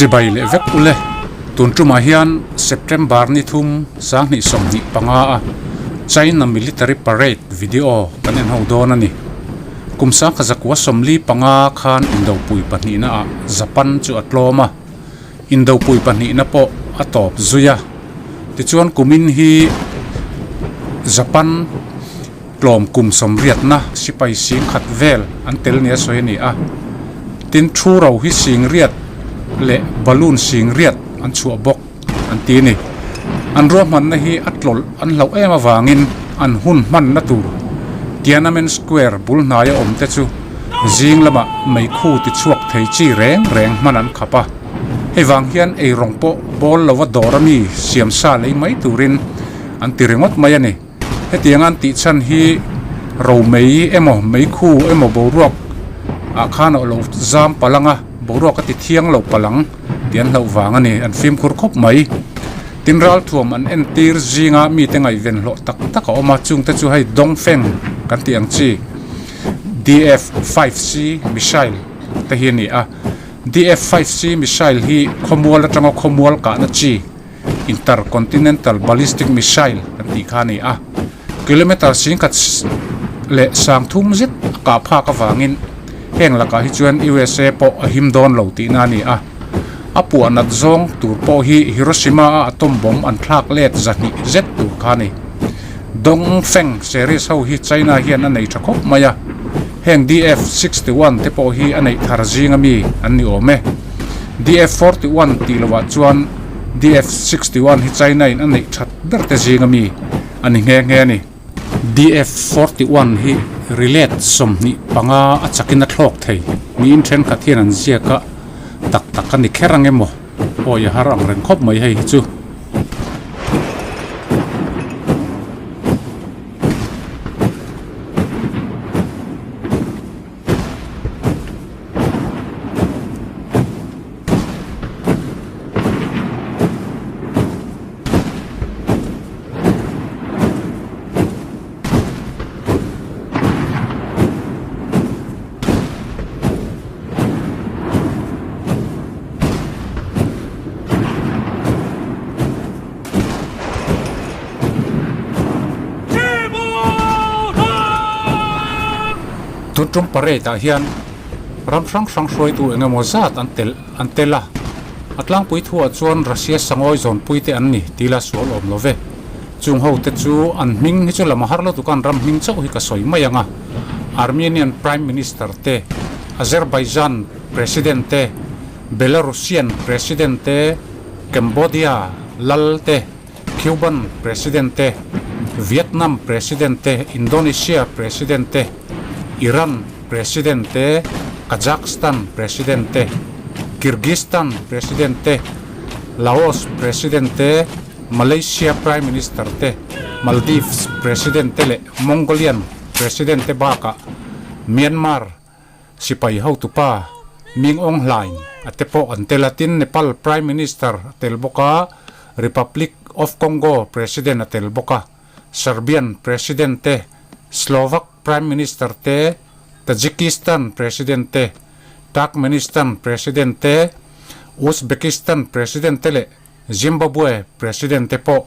Chibai leh vek ule. Tun tumah hian September ni thum sanghnih 25 a China Military Parade video kan en ho dawn a ni. Kum 1945 khan Indopui pahnihna ah Japan chu a tlawm a, Indopui pahnihna pawh a tawp zui a. Tichuan kumin hi Japan tlawm kum sawmriatna sipai sing khat vel an tel nia sawi a ni a. Tin, thu ro hi sing riat leh balloon sing riat an chhuah bawk an ti a ni. An ruahmanna hi a tlawlh an hlauh em avangin an hun hmanna tur Tiananmen Square bul hnaia awm te chu zing lamah meikhu ti chhuak thei chi reng reng hman an khap a. Hei vang hian eirawng pawh bawl lova dawr ami siam sa lei mai turin an ti ringawt mai a ni. Hetiang an tih chhan hi romei emaw meikhu emaw boruak ah khan a lo zam palh ang a, boruak a ti thiang lo palh ang tih an hlauh vang a ni, an fimkhur khawp mai. Tin ralthuam an entir zinga mite ngaihven hlawh tak tak a awm a, chungte chu hei Dongfeng kan tih ang chi DF-5C missile te hi a ni a, DF-5C missile hi khawmual atanga khawmual kahna chi Intercontinental Ballistic Missile kan tih kha a ni a, kilometre singkhat leh sang thum zet a kah phak avangin heng lakah hi chuan USA pawh a him dawn lo tihna a ni a. A puah nat zawng tur pawh hi Hiroshima a atom bomb an thlak let zahnih zet tur kha a ni. Dongfeng series ho hi China hian a nei tha khawp mai a, heng DF 61 te pawh hi a neih thar zinga mi an ni awm e. DF 41 tih lovah chuan DF 61 hi China in a neih that ber te zinga mi a ni nghe nghe a ni. DF 41 hi rilet 25 a chakin a thlawk thei niin thenkhat hian an ziak a, tak tak a ni kher ang emaw awi a har ang reng khawp mai hei hi chu. Tun tum parade ah hian ram hrang hrang hruaitu eng emaw zat an tel an tel a, a tlangpui thuah chuan Russia sangawi zawnpui te an ni tih la sual awm lo ve. Chung ho te chu an hming hi chu lam a har lutuk a an ram hming chauh hi ka sawi mai ang a, Armenian Prime Minister te, Azerbaijan President te, Belarusian President te, Cambodia lal te, Cuban President te, Vietnam President te, Indonesia President te, Iran President te, Kazakhstan President te, Kyrgyzstan President te, Laos President te, Malaysia Prime Minister te, Maldives President te leh Mongolian President te bakah Myanmar Sipai hotupa Ming Aung Hlaing a te pawh an tel a, tin Nepal Prime Minister a tel bawk a, Republic of Congo President a tel bawk a, Serbian President te, Slovak Prime Minister te, Tajikistan President te, Turkmenistan President te, Uzbekistan President te leh Zimbabwe President te pawh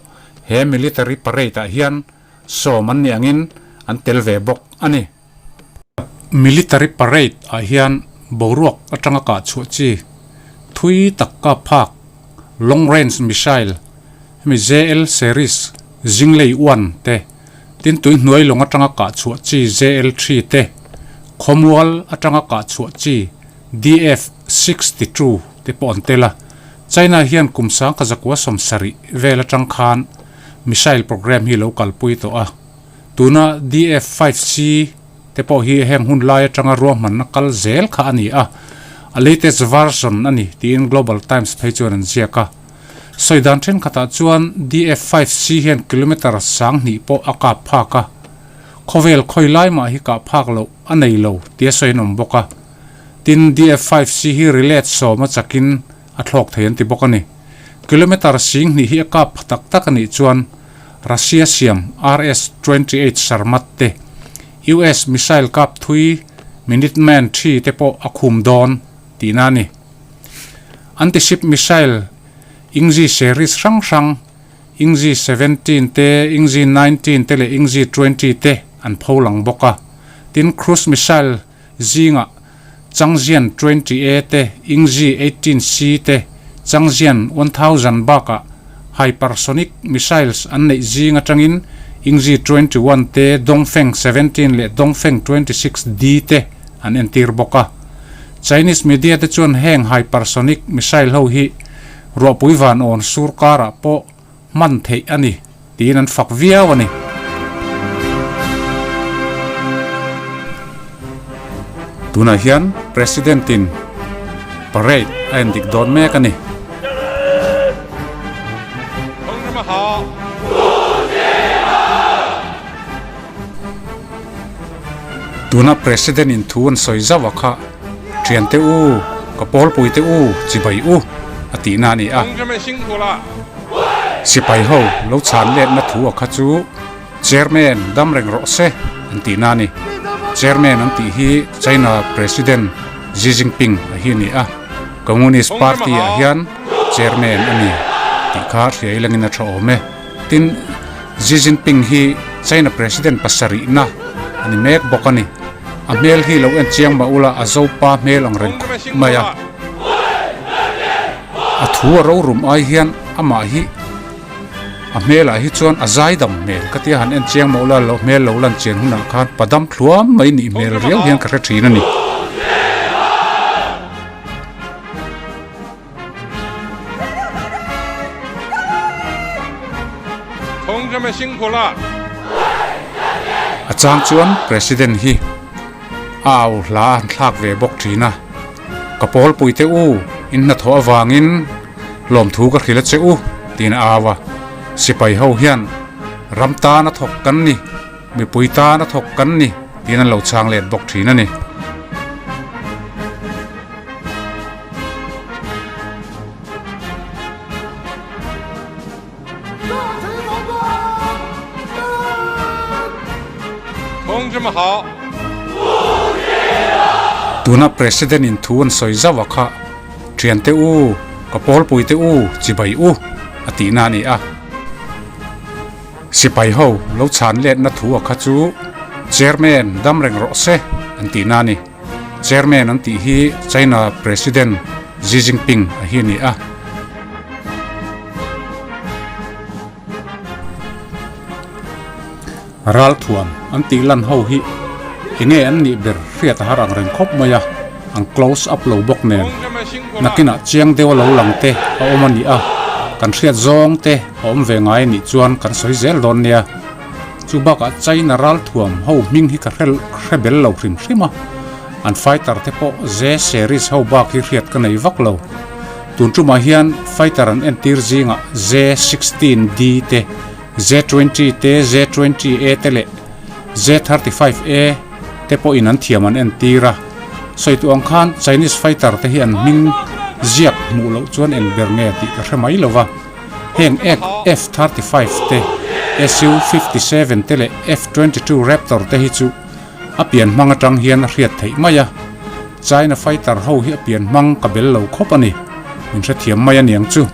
he military parade ah hian sawm an nih angin an tel ve bawk a ni. Military parade ah hian boruak atanga kah chhuah chi thui tak kap phak long range missile hemi JL series Jinglei 1 te tin tui hnuai lawng atanga kah chhuah chi JL 3 te khawmual atanga kah chhuah chi DF 62 te pawh an tel a. China hian kum 1970 vel atang khan missile program hi lo kalpui tawh a. Tuna DF-5C te pawh hi heng hun lai atanga ruahmanna kal zel kha a ni a, a latest version a ni tiin Global Times phei chuan an ziak a. Sawi dan thenkhatah chuan DF-5C hian kilometre 2000 pawh a kap phak a, khawvel khawi lai mah hi kah phak loh a nei lo tia sawi an awm bawk a. Tin, DF-5C hi relay sawm a chakin a thlawk thei an ti bawk a ni. Kilometre 2000 hi a kap pha tak tak a nih chuan Russia siam RS-28 Sarmat te, US missile kap thui Minuteman 3 te pawh a khum dawn tihna a ni. Anti-ship missile Yingzi series hrang hrang, Yingzi 17 te, Yingzi 19 te leh Yingzi 20 te an pho lang bawk a. Tin, cruise missile zingah Changjian 20 A te, Yingzi 18 C te, Changjian 1000 bakah hypersonic missiles an neih zing atangin Yingzi 21 te, Dongfeng 17 leh Dongfeng 26 D te an entir bawk a. Chinese media te chuan heng hypersonic missile ho hi ruahpui van awn sur karah pawh hman theih a ni tiin an fak viau a ni. Tunah hian President in parade a en dik dawn mek a ni. Tuna President in thu an sawi zauh a kha, Thiante u, ka pawlpui te u, chibai u, a tihna a ni a. Sipai ho lo chhan letna thu a kha chu Chairman dam reng rawh se an tihna a ni. Chairman an tih hi China President Xi Jinping a hi a ni a, Communist Party ah hian Chairman a ni tih kha hria ilangin a tha awm e. Tin, Xi Jinping hi China President pasarihna a ni mek bawk a ni. A hmel hi lo en chiang mah ula a Zopa hmel ang reng khawp mai a. A thu a rorum ai hian amah hi a hmelah hi chuan a zaidam hmel ka tia han en chiang mah ula lo hmel lo lan chian hunah khan padam thluam mai nih hmel riau hian ka hre thin a ni. A chang chuan President hi a au hla a han thlak ve bawk thin a, Ka pawlpui te u, in hnathawh avangin lawmthu ka hrilh a che u, tiin a au a. Sipai ho hian ram tan a thawk kan ni, mipui tan a thawk kan ni, tiin an lo chhang let bawk thin a ni. Tuna President in thu an sawi zauh a kha, Thiante u, ka pawlpui te u, chibai u, a tihna a ni a. Sipai ho lo chhan letna thu a kha chu Chairman dam reng rawh se an tihna a ni. Chairman an tih hi China President Xi Jinping a hi a ni a. Ralthuam an tih lan ho hi enge an nih ber hriat a har ang reng khawp mai a, an close up lo bawk nen nakinah chiang deuh a lo lang te a awm a ni a, kan hriat zawng te a awm ve ngai a nih chuan kan sawi zel dawn nia. Chu bakah China ralthuam ho hming hi ka hre bel lo hrim hrim a, an fighter te pawh J series ho bak hi hriat ka nei vak lo. Tun tumah hian fighter an entir zingah J 16 D te, J 20 te, J 20 A te leh J 35 A te pawhin an thiam an entir a. Sawi tuh ang khan Chinese fighter te hi an hming ziak hmuh loh chuan eng ber nge tih ka hre mai lo va. Heng ek F-35 te, Su-57 te leh F-22 Raptor te hi chu a pian hmang atang hian a hriat theih mai a. China fighter ho hi a pian hmang ka bel lo khawp a ni. Min hrethiam mai a niang chu.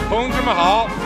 同志们好！